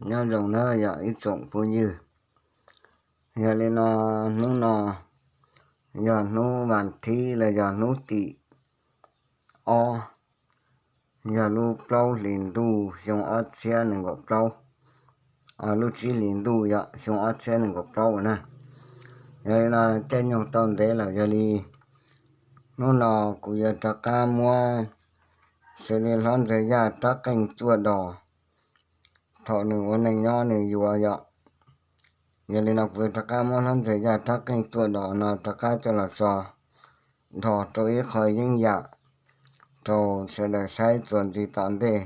Nyob zoo na yog ib tsoom phooj ywg, yog li no, hnub no yog hnub vas thib los yog hnub tim ob, yog lub plaub hlis ntuj xyoo ob txhiab nees nkaum plaub, lub tsib hlis ntuj yog xyoo ob txhiab nees nkaum plaub na. Yog li no, caij nyoog tau ntev lawm, yog li hnub no kuv yuav rov qab muab xws li hlob Ntxawg Yaj rab qeej txuaj dos thaum nws ua neej nyob nws yuav yom. Yog li no kuv yuav rov qab muab hlob Ntxawg Yaj rab qeej txuaj dos no rov qab coj los tso dhos rau ib qho yeeb yam rau sawv daws saib txuas ntxiv tom ntej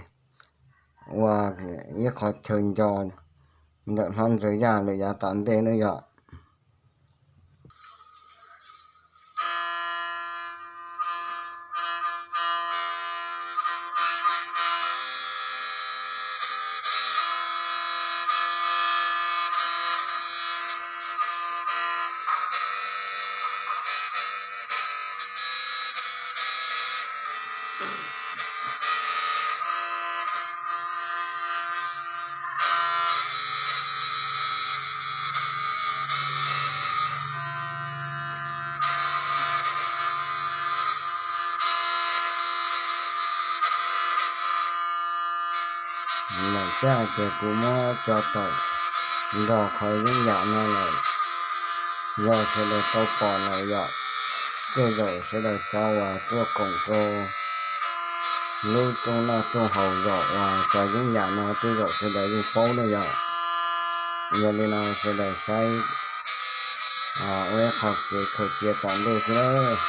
ua ib qho chaw nco ntawm hlob Ntxawg Yaj lawm yav tom ntej na yom. Lawm thiab ces kuv muab tso tawm nrog qhov yeeb yam no lawm, yog sawv daws tau pom lawm yom. Tej zaum sawv daws cov uas tuaj koom rau lub rooj noj rooj haus zaum uas cov yeeb yam no tej zaum sawv daws yeej paub na yom. Yog li no sawv daws saib ua ib qho kev khaws cia tom ntej xwb lawm.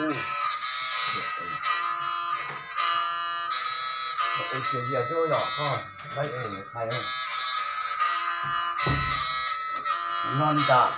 Ua tsis yog xwb yog koj, no ntag.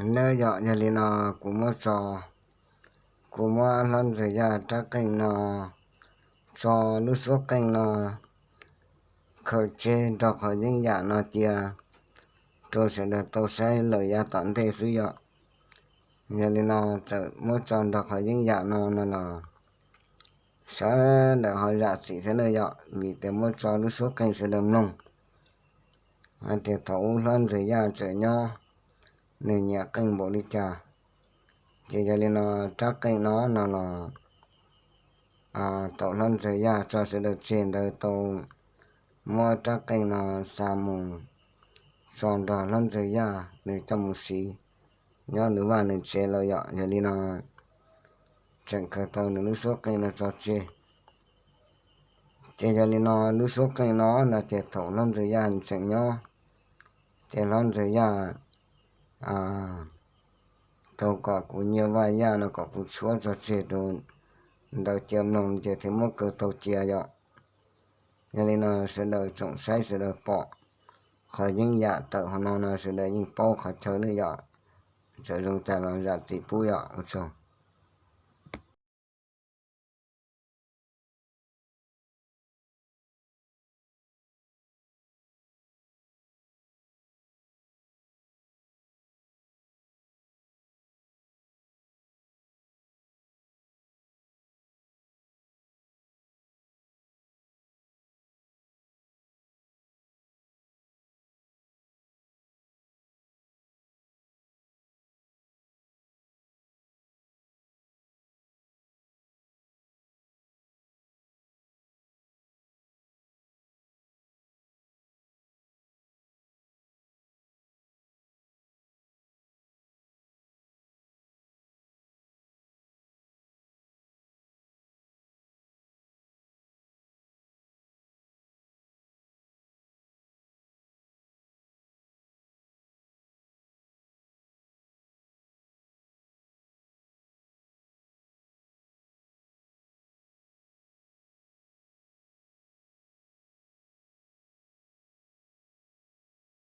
Nawb yom, yog li no kuv muab tso, kuv muab Hlob Ntxawg Yaj rab qeej no tso, lub suab qeej no khaws tseg nrog qhov yeeb yam no cia rau sawv daws tau saib lawm yav tom ntej xwb yom. Yog li no txawm muab tso nrog qhov yeeb yam no no los sawv daws ho zam txim thiab na yom, vim tias muab tso lub suab qeej sawv daws mloog hais tias thaum ub Hlob Ntxawg Yaj tseem nyob, nws nyiam qeej npaum li cas. Ces yog li no rab qeej no no los thaum Hlob Ntxawg Yaj tso sawv daws tseg ntawd tau muab rab qeej no xa mus tso nrog Hlob Ntxawg Yaj nws coj mus siv nyob nws vaj nws tsev lawm yom. Yog li no tseem khaws tau nws lub suab qeej no tso tseg. Ces yog li no lub suab qeej no no ces thaum Hlob Ntxawg Yaj tseem nyob, ces Hlob Ntxawg Yaj tau kom kuv nyiag Vaj Yaj no kom kuv tshuab tso tseg rau ntawd cia mloog ces thiaj muab kaw tau cia yom. Yog li no sawv daws tsoom saib sawv daws pom qhov yeeb yam tawm hauv no no sawv daws yeej paub qhov chaw ne yom. Txawm zoo tag los zam txim pub yom, ua tsaug.